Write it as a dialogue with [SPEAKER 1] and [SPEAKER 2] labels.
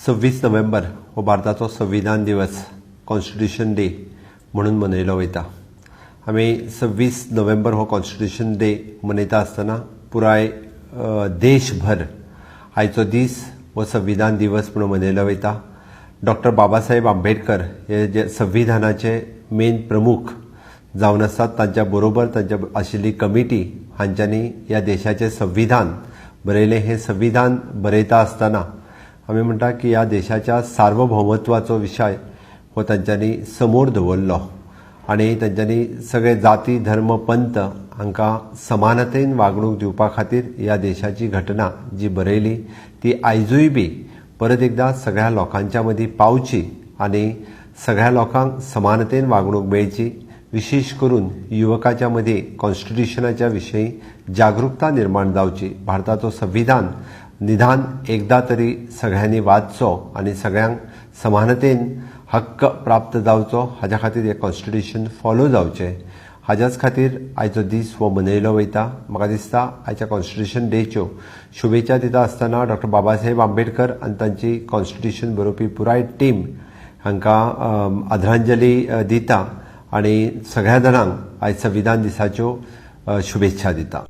[SPEAKER 1] 26 नोव्हेंबर हो भारताचो संविधान दिवस, कॉन्स्टिट्युशन डे म्हणून मनयलो वयता. आमी 26 नोव्हेंबर हो कॉन्स्टिट्युशन डे मनयता आसतना पुराय देशभर आयचो दीस हो संविधान दिवस म्हणून मनयलो वयता. डॉक्टर बाबासाहेब आंबेडकर हे जे संविधानाचे मेन प्रमुख जावन आसात, तांच्या बरोबर तांच्या आशिल्ली कमिटी हांच्यांनी ह्या देशाचें संविधान बरयलें. हें संविधान बरयता आसतना आमी म्हणटा की ह्या देशाच्या सार्वभौमत्वाचो विशय हो तांच्यांनी समोर दवरलो आनी तांच्यांनी सगळे जाती, धर्म, पंथ हांकां समानतेन वागणूक दिवपा खातीर ह्या देशाची घटना जी बरयली ती आयजूय बी परत एकदां सगळ्या लोकांच्या मदीं पावची आनी सगळ्या लोकांक समानतेन वागणूक मेळची. विशेश करून युवकाच्या मदीं कॉन्स्टिट्युशनाच्या विशयी जागृकता निर्माण जावची. भारताचो संविधान निदान एकदां तरी सगळ्यांनी वाचचो आनी सगळ्यांक समानतेन हक्क प्राप्त जावचो, हाज्या खातीर हें कॉन्स्टिट्युशन फॉलो जावचें, हाज्याच खातीर आयचो दीस हो मनयलो वयता. म्हाका दिसता आयच्या कॉन्स्टिट्युशन डेच्यो शुभेच्छा दिता आसतना डॉक्टर बाबासाहेब आंबेडकर आनी तांची कॉन्स्टिट्युशन बरोवपी पुराय टीम हांकां आदरांजली दिता आनी सगळ्या जाणांक आयज संविधान दिसाच्यो शुभेच्छा दिता.